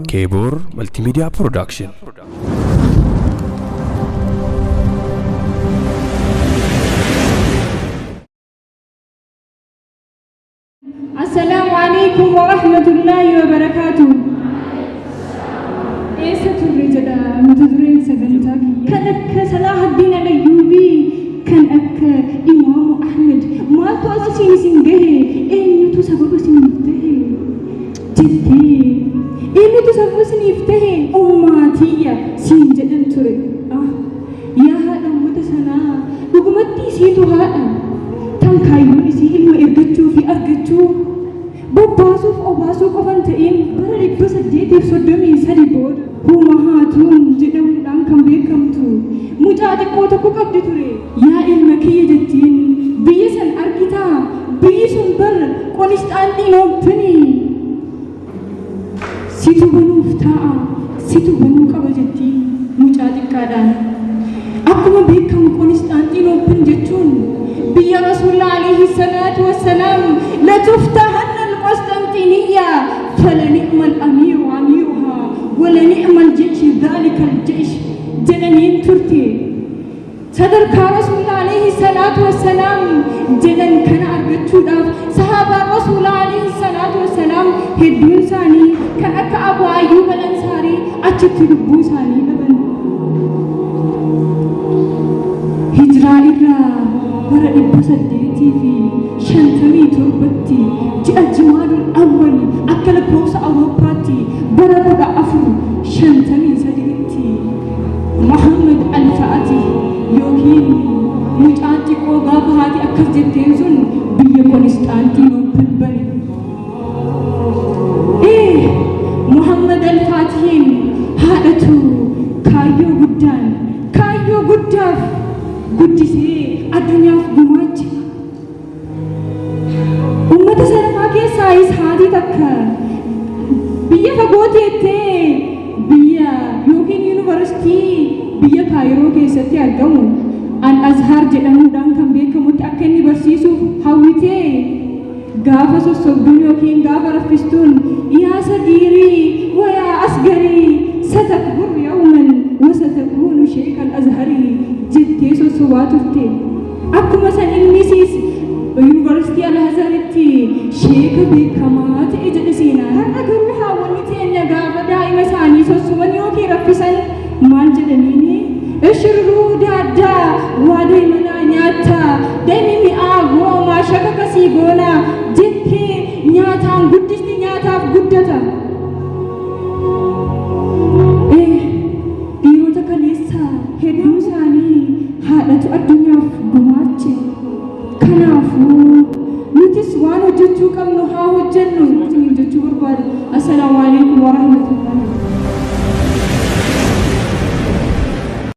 Keeboor Multimedia Production. Assalaamu alaikum wa rahmatullaahi wa barakaatuh. Eessa turre jedha mata dureen sagantaa kiyya. Kan akka Salaahaddin Alayyuubii, kan akka Imaamu Ahmed maaltu as isin isin gahe, eenyutu sababa isiniif tahe jettee, eenyutu sababa isiniif tahe ummaa tiyya siin jedhan ture. Ah, yaa haadha ummata sanaa, dhugumatti isiitu haadha. Tan kaayyoon isii ilma ergachuu fi argachuu, bobbaasuuf obaasuu qofa hin ta'in, bara 833 booda Huuma Haatuun jedhamuudhaan kan beekamtu mucaa xiqqoo tokko qabdi ture. Yaa ilma kiyya jettiin, biyya san argitaa? Biyyi sun bar Qonisxaanxiinooppini. Situ banuuf taa'a, situ banuu qaba jettiin mucaa xiqqaadhaan. Akkuma beekamu Qonisxaanxiinooppil jechuun biyya Rasuulla alayhi salaatu wassalaam latuftahanna al-Qosxanxiiniyya falani'mal amiiru amiiruhaa walani'mal jeyshi dhaalikal jeysh jedhaniin turte. Sadarkaa Rasuulli alayhi salaatu wassalaam jedhan kana argachuudhaaf sahaabaan Rasuulaa alayhi salaatu wassalaam hedduun isaanii kan akka Abu Ayyuub al-Ansaarii achitti lubbuu isaanii dhaban. Hijraa irraa bara 857tti ji'a Jimaadul Awwal akka lakkoofsa Awurooppaatti bara 1453tti Muhammad Al-Faatih yookiin mucaan xiqqoo gaafa haati akkas jetteen sun biyya Qonisxaantiinooppil bane. Ee, Muhammad Al-Faatihiin haadhatu kaayyoo guddaan kaayyoo guddaaf guddisee addunyaaf gumaache. Ummata salafaa keessaayis haati takka biyya fagoo teettee biyya yookiin yuunivarsiitii biyya Kaayiroo keessatti argamu Al-Azhar jedhamuudhaan kan beekamutti akka inni barsiisuuf hawwitee gaafa sossobduun yookiin gaafa raffistuun, yaa sagiirii wayaa asgarii satakburu yawman wasatakuunu sheek al-Azharii jettee sossobaa turte. Akkuma san innisiis Yuunivarsiitii Al-Azharitti sheeka beekamaa ta'e jedhe seenaan. Har'a garuu haawwanni teenya gaafa daa'ima isaanii sossoban yookiin raffisan maal jedhaniini? Ishirruu daaddaa waa deemanaa nyaattaa dami mi'aa goomaa shakaka sii goonaa jettee nyaataan guddisti, nyaataaf guddata. Ee, dhiirota kaleessaa hedduu isaanii haadhatu addunyaaf gumaache. Kanaafuu nutis waan hojjechuu qabnu haa hojjennu. Isiniin jechuu barbaada.